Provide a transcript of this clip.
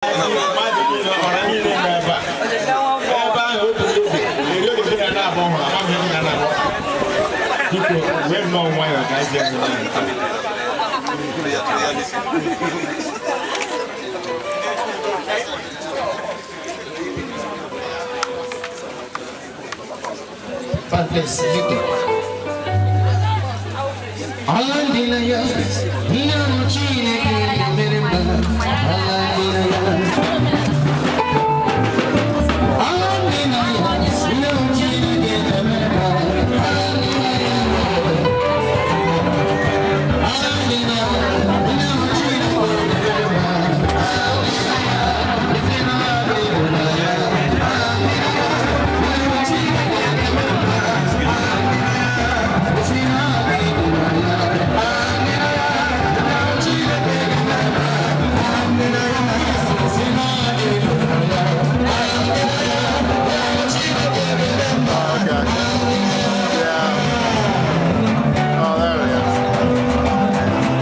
Mmadụ niile, ọra niile nọ ebe a, ebe ahụ obi obi eri oge gị na na-abụ ọhụrụ amaghị gị na na-abụ. Biko, wee nnọọ nwayọọ ka anyị ji eme ya nke a. Please, Victor. Ala ndị na ya, ndị ọrụ Chineke mere mba. Ala ndị na ya. Ala ndị na ya, ndị ọrụ Chineke mere mba. Ala ndị na ya. Ala ndị na ya, ndị ọrụ Chineke mere mba. Ala ndị na ya, ndị na-adịghị na ya. Ala ndị na ya, ndị ọrụ Chineke mere mba. Okay. Yeah. Oh, there we go.